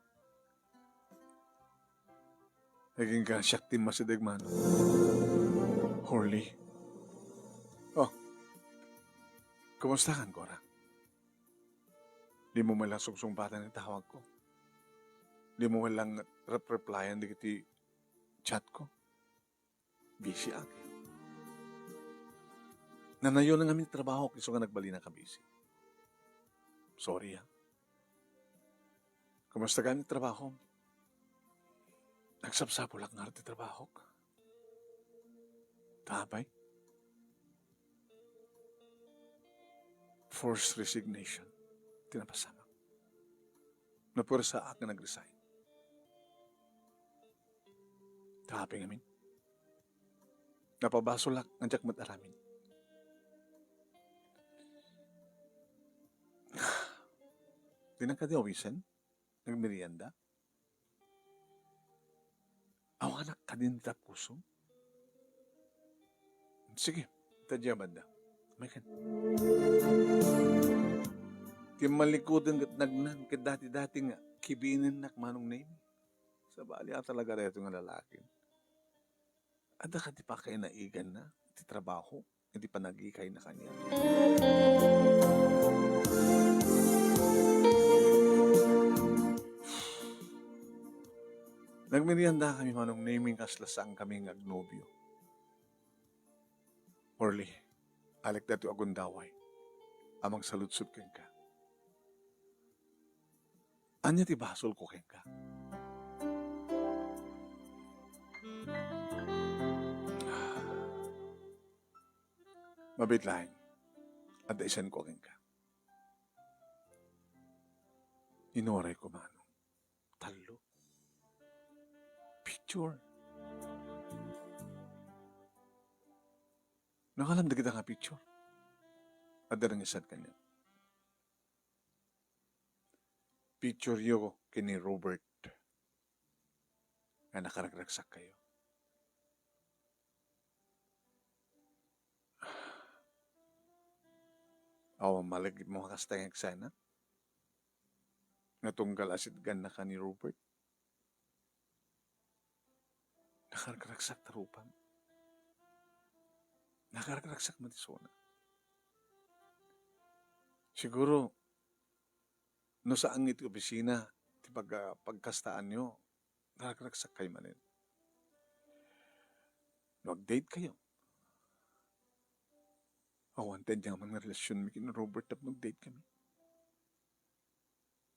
Agingga, siak ti masideg, manong. Orly. Oh. Kumusta kan, Cora? Dimo man lang sungsungbatan ti tawagko. Dimo man lang rep-replyan dagiti chatko. Busy ak. Nanayon ngamin ti trabahok, isu nga nagbalin a ka-busy. Sorry, ha. Kumusta gayam ti trabahom? Nagsapsapulak ngarud ti trabahok. Ta apay? Forced resignation ti napasamak. Napuersaak nga nag-resign. Ta apay ngamin? Napabasolak nga diak met aramid. Dinak kadi awisen? Nagmerienda? Awanak kadin ti tapkusom? Sige, ta dia banda. Maykan. Kimmalikudan ket nagnan ket dati-dati nga kibinennak, Manong Nemy. Sabali a talaga daytoy nga lalaki. Adda kadi pakainaiganna ti trabaho iti panagikayna kaniak. Nagmeriendakami, Manong Nemy, kasla saankami nga agnobio. Orly, alik daytoy a gundaway a mangsaludsod kenka. Ania ti basolko kenka? Mabiit laeng, adda isenko kenka. Inurayko, Manong. Tallo. Picture. Nangalam dagita nga picture. Adda nangisan kaniak. Pictureyo ken ni Robert nga nakaragragsakkayo. Awan malagipmo a kasta nga eksena nga tunggal a sitgannaka ni Robert. Nakaragragsak ta rupam. Nakaragragsak met isuna. Siguro, no saan nga iti opisina ti pag-, pagkastaanyo, nakaragragsak kayo manen. No ag-date kayo, awan ti aniaman nga relasionmi ken ni Robert tapno ag-date kami.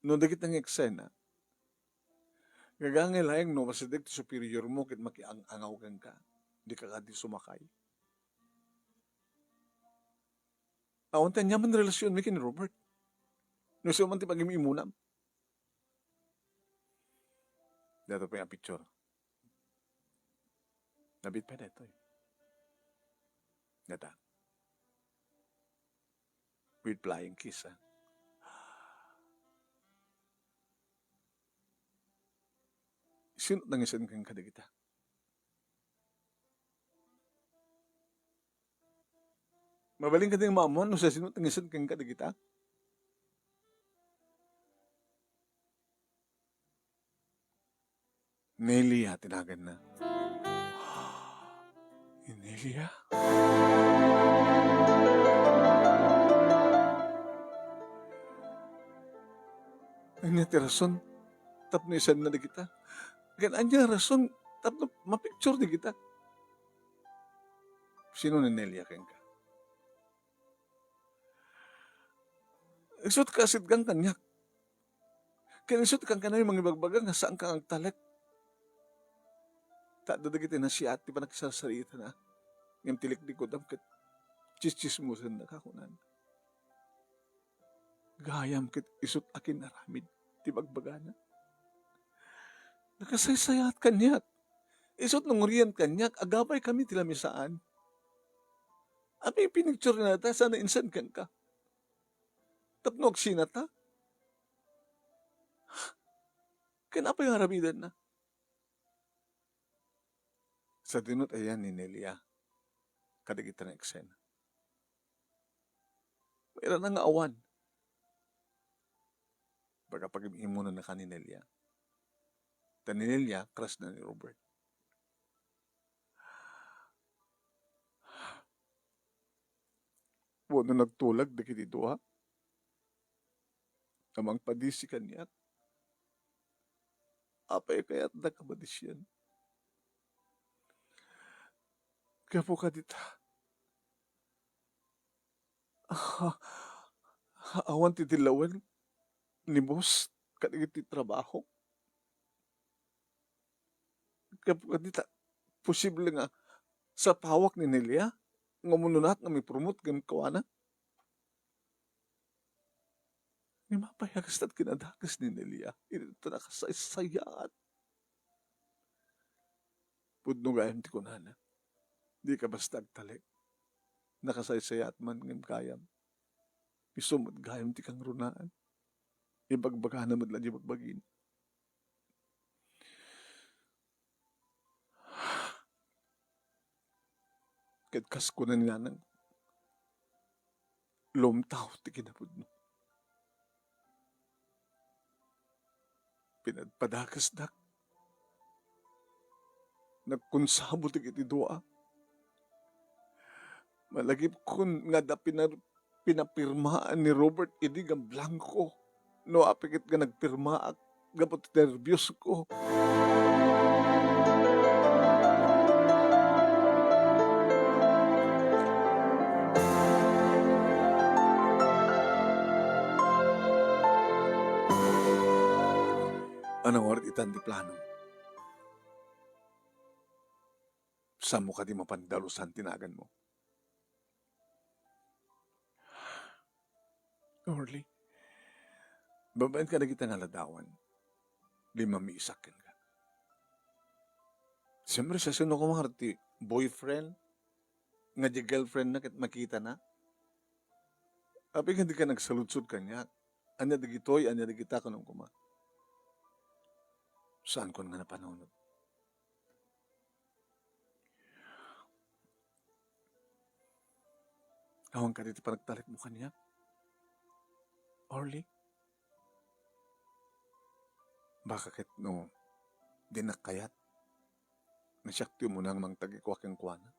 No dagita nga eksena, gagangay laeng no masideg ti superiormo ket makiang-angaw kenka, dika kadi sumakay. Awan ti aniaman relasionmi ken ni Robert. No isu man ti pagim-imunam. Daytoy pay a picture. Nabiit pay daytoy. Dayta. With flying kiss, ah. Sino nangisan kenka dagita? Mabalin kadi nga maammuan no sasino ti nangisan kenka dagita? Nelia ti naganna. Nelia? Ania ti rason tapno isanna dagita? Ken ania rason tapno mapicture dagita? Sino ni Nelia kenka? Isu ti kasitgan kaniak. Ken isu ti kankanayon mangibagbaga nga saanka nga agtalek. Ta adda dagiti nasiat ti pannakisarsaritana. Ngem ti liklikudam ket tsistsismosenna, kunana. Gayam ket isut' akin-aramid ti bagbagana. Nakasaysayaat kaniak. Isut' nangurian kaniak, agabay kami ti lamisaan. Apay pinicture na ta, sana insan kenka. Tapno agsinata? Ken apay nga aramidenna? Sadino ti ayan ni Nelia kadagita nga eksena? Mairana nga awan. Pagapagim-imunanna ka ni Nelia. Ta ni Nelia, crush na ni Robert. Wenno nagtulag dagiti dua a mangpadisi kaniak. Apay kayatda a madisian? Gapu kadita, awan ti dilawen ni boss kadagiti trabaho. Gapu kadita, posible nga sapawak ni Nelia nga umunonak nga mipromote ngem kuana. Ngem apay a kasta ti kinadakes ni Nelia? Iti nakasaysayaat. Pudno gayam ti kunana. Dika basta agtalek. Nakasaysayaat man ngem gayam. Isu met gayam ti kangrunaan. Ibagbagana met la di bagbagina. Ket kas kuna ni Nanang, lumtaw ti kinapudno. Pinadpadakesdak. Nagkonsabo dagiti dua. Malagipkon nga adda pinar-, pinapirmaan ni Robert idi nga blanko. No apay ket nga nagpirmaak gapu ti nerbios ko. Ano nga iti tan ti plano? Saanmo kadi mapan dalusan ti naganmo? Orly, babaen kadagita nga aldawan, limamisak kenka. Siyempre, sasino koma nga ti boyfriend nga di girlfriend na ket makita na? Apay nga dika nagsaludsod kaniak? Ania dagitoy, ania dagita, kunam koma. Saankon nga napanunot. Awan kadi ti panagtalekmo kaniak? Orly? Baka ket no dinak kayat nga siak ti umuna nga mangtagikua kenkuana.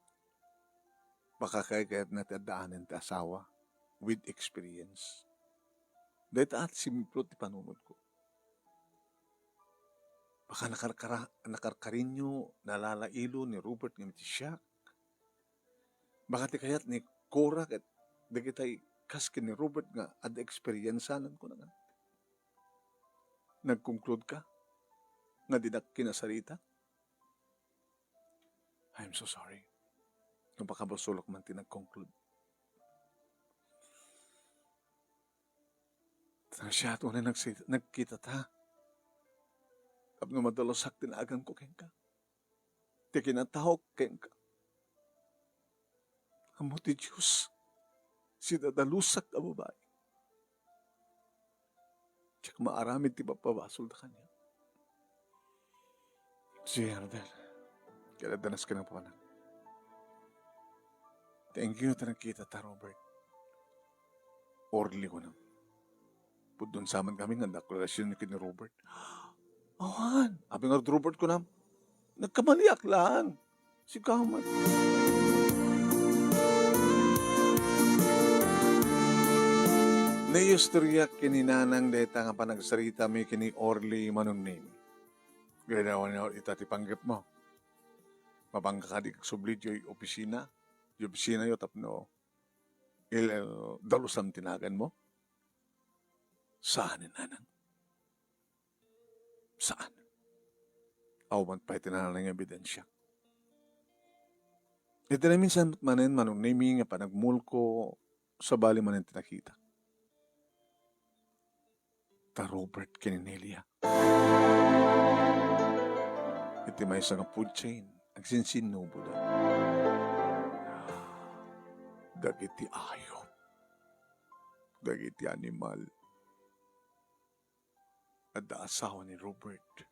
Baka kayatna ti addaanen ti asawa with experience. Dayta a ti simpro ti panunotko. Baka nakarkara-, nakarkarinyo, nalalailo ni Robert ngem ti siak. Baka ti kayat ni Cora ket dagitay kas ken ni Robert nga adda eksperiensianan kuna nga. Nagkonklude ka nga dinak kinasarita? I'm so sorry. No pakabasolak man ti nagkonklude. Siak unay nagsi-, nagkita ta. Tapno madalusak ti naaganko kenka. Ti kinatawag kenka. Ammo ti Dios, sidadalusak a babai. Diak maaramid ti papabasolda kaniak. Si Ardel, kailan danas ka ng panak? Thank you, ta nagkita ta, Robert. Orly ko na. Pudno sa man kami nga deklarasyon ni ken ni Robert. Awan, abi nga Robert ko na. Nagkamaliak lang. Sigaw man. Naistorya ken ni Nanang dayta nga panagsarita mi ken ni Orly Manungneng. Gaynawan ita ti panggepmo. Mapangka kadi agsubli diay opisina, diay opisinayo tapno il-, dalusam ti naganmo? Saan, Nanang. Saan? Awan pay ti nanang nga ebidensia. Iti naminsan met manen, Manong Nemy, nga panagmulko, sabali manen ti nakita. Ta Robert ken ni Nelia. Iti maysa nga food chain, agsinsinnuboda. Dagiti ayop. Dagiti animal. Adda asawa ni Robert.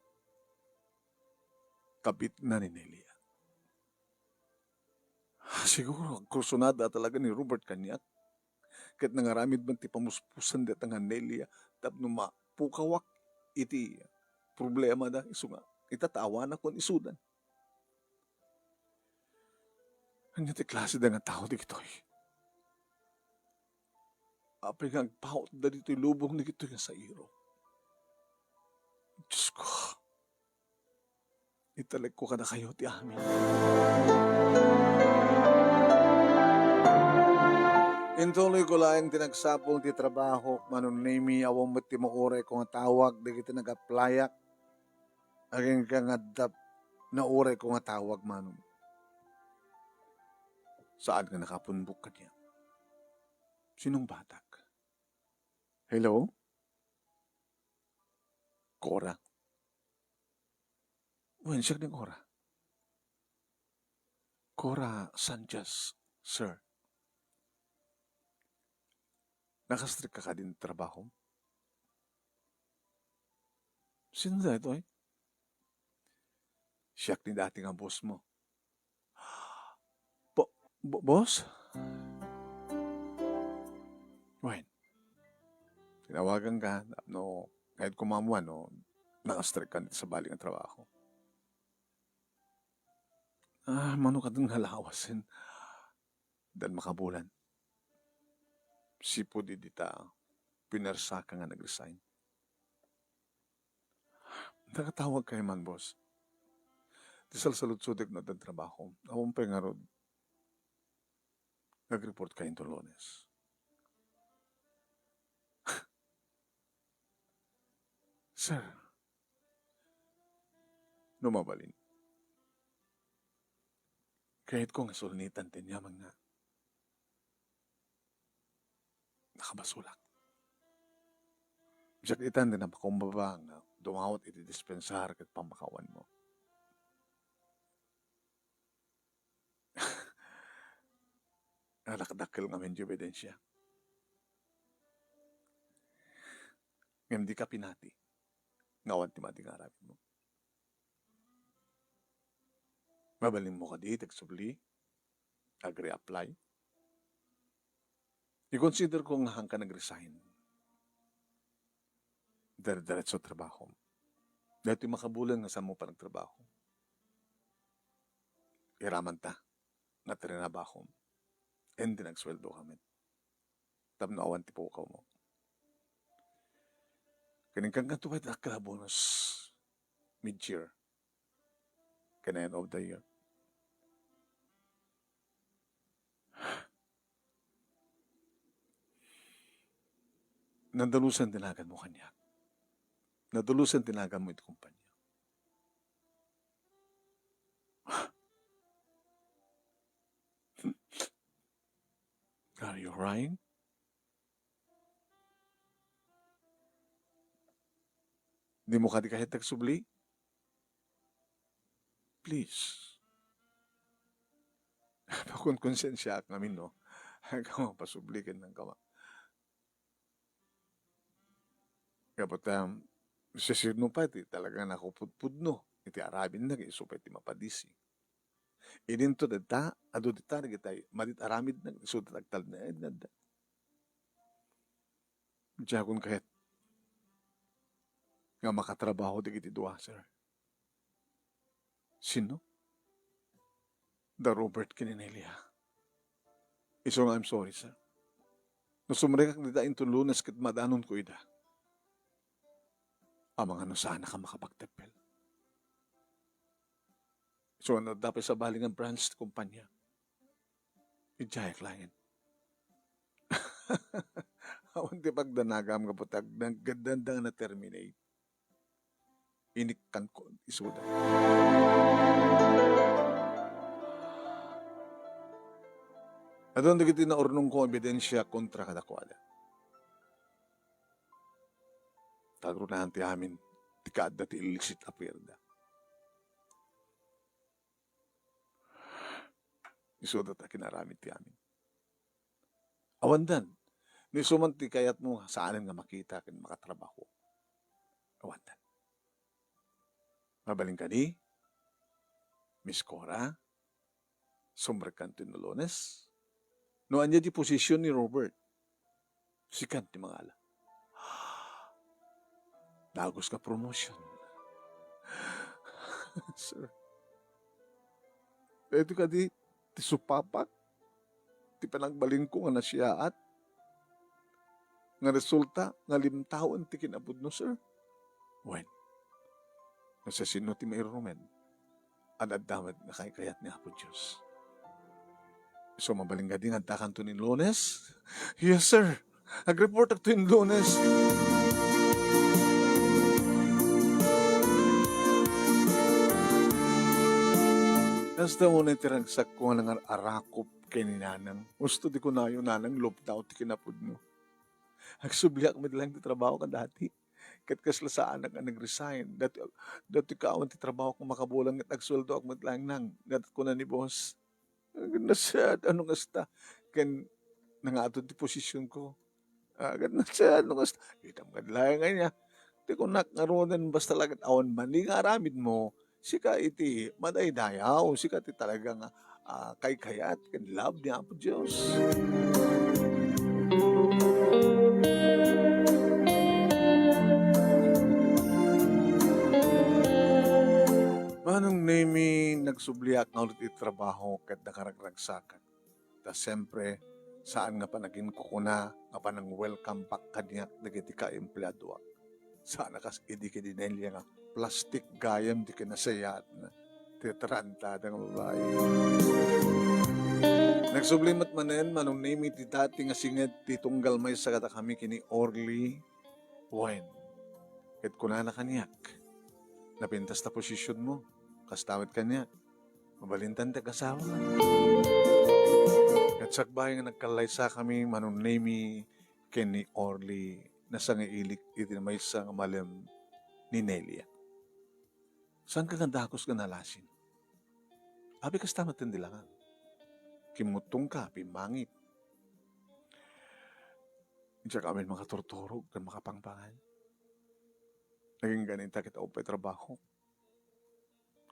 Kabitna ni Nelia. Siguro, agkursunada talaga ni Robert kaniak. Ket nangaramid man ti pamuspusan dayta nga Nelia tapno mapukawak iti problemada, isu nga ita ta awanak ken isudan. Ania ti klase da nga tao dagitoy? Apay nga agpautda ditoy lubong dagitoy nga sairo? Diosko, italekko kadakayo ti amin. Intuloyko laeng ti nagsapul ti trabaho, Manong Nemy, awan met ti maurayko nga tawag dagiti nag-applyak. Agingga nga adda naurayko nga tawag, Manong. Saan nga nakapumbok kaniak? Sinong batak? Hello? Cora? Wen, siak ni Cora. Cora Sanchez, sir. Nakastrek ka kadin trabaho? Sino daytoy? Siak ni dati nga boss mo. Bo-, bo-, boss? Wen, tinawagan ka, no, kahit kumamuan, no, nakastrek ka sa bali nga trabaho. Ah, mano ka dun nga lawasen? Dan makabulan. Sipud idi ta pinersa ka nga nag-resign. Nakatawag kayo man, boss. Ti salsaludsodek no addan trabaho. Awan pay ngarud. Nag-report ka into Lunes. Sir, no mabalin, kayatko nga sulnitan ti aniaman nga nakabasolak. Diak itan ti napakumbaba nga dumawat iti dispensar ket pammakawanmo. Nadakdakkel ngamin ti ebidensia. Ngem dika pinati nga awan ti madi nga aramidmo. Mabalinmo kadi ti agsubli, ag-reapply? I-consider ko nga haanka nag-resign. Dire-diretso trabahom. Daytoy makabulan nga saanmo pay nagtrabaho. Iramanta nga trinabahom. And then agsweldo ka met. Tapno awan ti pukawmo. Ken inkan kanto pay ti dakkel a bonus mid-year. Ken end of the year. Nadalusan ti naganmo kaniak. Nadalusan ti naganmo iti kumpanya. Are you crying? Dimo kadi kayat agsubli? Please. Pakunkonsensiaak ngamin, no? Agka mapasubli ken nangkama. Gapu ta, sisirno pay ti talaga nakupudpudno iti aramidna, isu pay ti mapadisi. Idinto dita, adu dita dagiti madi ti aramidna, isu dita agtalinaedna. Diakon kayat nga makatrabaho dagiti dua, sir. Sino? Da Robert ken ni Nelia. Isu nga, I'm sorry, sir. No sumrekak dita inton Lunes ket madanonko ida, amangan no saanak a makapagteppel. Isu nga, no adda pay sabali nga branch ti kumpanya, idiayak laengen. Awan ti pagdanagam gapu ta agdanagdanda nga na-terminate. Inikkanko isuda. Adun dagiti naurnongko nga ebidensia kontra kadakuada. Tagrunaan ti amin ti kaadda ti illicit affair da. Isuda ta kinaramid ti amin. Awandan. No isu man ti kayatmo, saanen nga makita ken makatrabaho. Awandan. Mabalin kadi, Miss Cora, sumrekkan ti Lunes. No ania di posisyon ni Robert, sikan ti mangala. Dagus nga promotion. Sir, daytoy kadi ti supapak ti panagbalinko nga nasiaat nga resulta nga limtaen ti kinapudno, sir? Wen, no siasino ti mairumen, ad-adda met nga kaykayat ni Apo Dios. So, mabalin kadi nga addakanto ni Lunes? Yes, sir. Agreportakto in Lunes. Kasta mo na iti ragsakko nga nangar-arakop ken ni Nanang. Usto di kunayo, Nanang, lubtaw ti kinapudno. Agsubliak met laeng ti trabaho kadati. Ket kasla saanak nga nag-resign. Dati, dati kawan ti trabaho ko makabulan ket agsueldoak met laeng, Nang. Ket kuna ni boss, "Nasiad, ano kasta?" Ken nangato ti posisyon ko. Ah, ket nasiad, ano kasta? Itam kad laeng aya. Ti kunak ngaruden, basta la ket awan mani nga aramid mo, sika iti madaydayaw, sika ti talaga nga, ah, kaykayat ken love ni Apo Dios. Manong Nemi, nagsubliak nga ulit iti trabaho ket nakaragragsakak. Ta siempre, saan nga panaginkukuna nga panang-welcome back kaniak dagiti kaempleadoak. Saan a kas idi ken ni Nelia nga plastik gayam ti kinasayaatna ti tarantad nga babai. Nagsubli met manen, Manong Nemi, ti dati nga singed ti tunggal maysa kadakami ken ni Orly. Wen, ket kunana kaniak, "Napintas ta posisyonmo, kasta met kaniak. Mabalintan ti agasawa." Ket sakbay nga nagkallaysakami, Manong Nemi ken ni Orly, nasangailik iti maysa nga malem ni Nelia. Saanka nga dagus nga nalasin? Apay kasta met ti langan. Kimmuttongka, pimmangit. Diak amin makaturturog ken makapangpangan. Nagingga ita ket awan pay trabaho.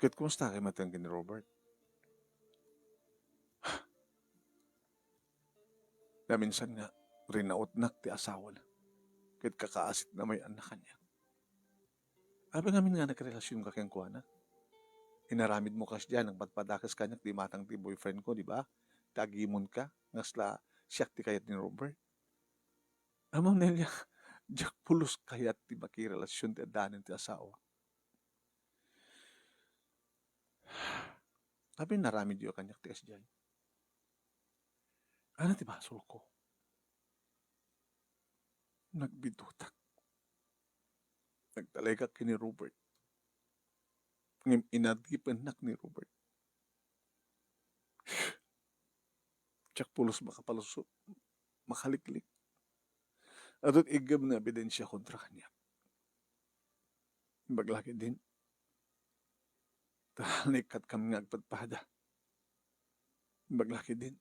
Ket kumusta kay met ken ni Robert? Naminsan nga, rinautnak ti asawana. Ket kakaasitna met kaniak. Apay ngamin nga nagrelasyon ka kenkuana? Inaramid mo kasdiay, nagpadpadakes kaniak ti imatang ti boyfriend ko, di ba? Ti agimonka, nga kasla siak ti kayat ni Robert. Ammom, Nelia, diak pulos kayat ti makirelasyon ti addanen ti asawa. Apay inaramidyo kaniak ti kasdiay? Ania ti basolko? Nagbidutak. Nagtalekak ken ni Robert. Ngem inadipennak ni Robert. Diak pulos makapalusot, makaliklik. Adu ti iggemna nga ebidensia kontra kaniak. Imbag la ketdin, ta naikkatkami nga agpadpada. Imbag la ketdin,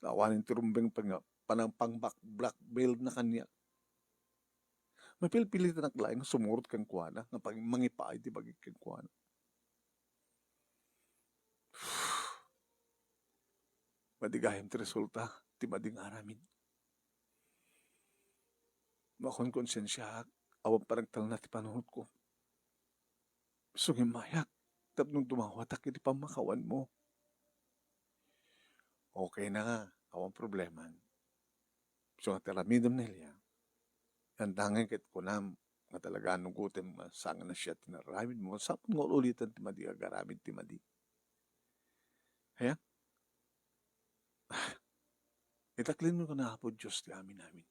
ta awanen ti rumbeng pang-, panang pang-, blackmailna kaniak. Mapilpilitanak laeng nga sumurot kenkuana, nga pag-, mangipaay ti bagik kenkuana. Madi gayam ti resulta ti madi nga aramid. Makonkonsensiaak, awan panagtalna ti panunotko. Sungimmayak tapno dumawatak iti pammakawanmo. Okay na nga, awan problema. So, nga ti aramidem, Nelia, anta ngay ket kunam nga talaga nugotem nga saan nga siak ti inaramidmo, sapay nga ul-ulitan ti madi, agaramid ti madi. Aya? Itaklinmo ken Apo Dios ti amin-amin.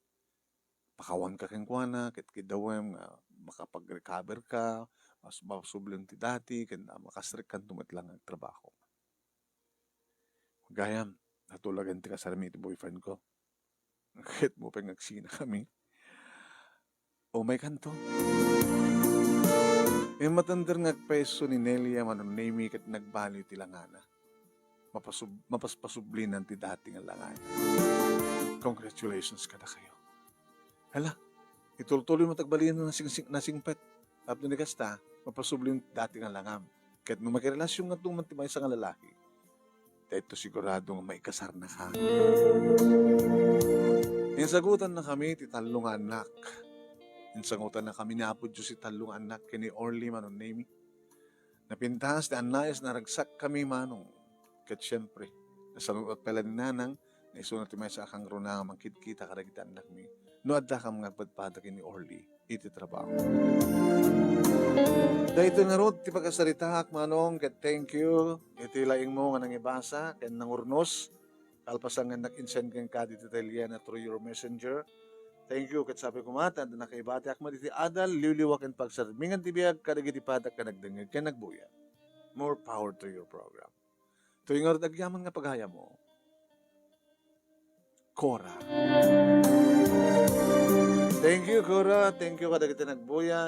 Pakawanka kenkuana, ket kiddawem nga makapag-recover ka, mas mapasublim ti dati, ken makasrekkanto met la nga agtrabaho. Gayam, natulagan ti kasarmi iti boyfriend ko. Ket mo pay nga agsinakami. Umaykanto. Immatender nga agpayso ni Nelia Manonemi ket nagbaliw ti langana. Mapasub-, mapaspasublinan ti dati nga langana. Congratulations kadakayo. Hala, itultuloy mo ti agbalin nga nasing-, nasingpet. Tapno ni kasta, mapasubli ti dati nga langam. Ket no makirelasyon ngarud man ti maysa nga lalaki, daytoy sigurado nga maikasarnaka. Insangutannakami ti tallo nga annak. Insangutannakami ni Apo Dios ti tallo nga annak ken ni Orly Manonemi. Napintas ti annayes, naragsakkami, Manong. Ket siempre, nasaludsod pay la ni Nanang, nga isuna ti maysa a kangruna nga mangkidkita kadagiti annakmi no addakam nga agpadpada ken ni Orly iti trabaho. Daytoy ngarud ti pakasaritaak, Manong, ket thank you iti laingmo nga nangibasa ken nangurnos. Kalpasan nga nag-insend kenka ditoy Teliana through your messenger. Thank you, ket sapay koma ta adda nakaibatiak met iti adal, liwliwa ken pagsarmingan ti biag kadagiti padak nga nagdengngeg ken nagbuya. More power to your program. Toy ngarud agyaman nga pagayammo, Cora. Thank you, Cora. Thank you kadagiti nagbuya.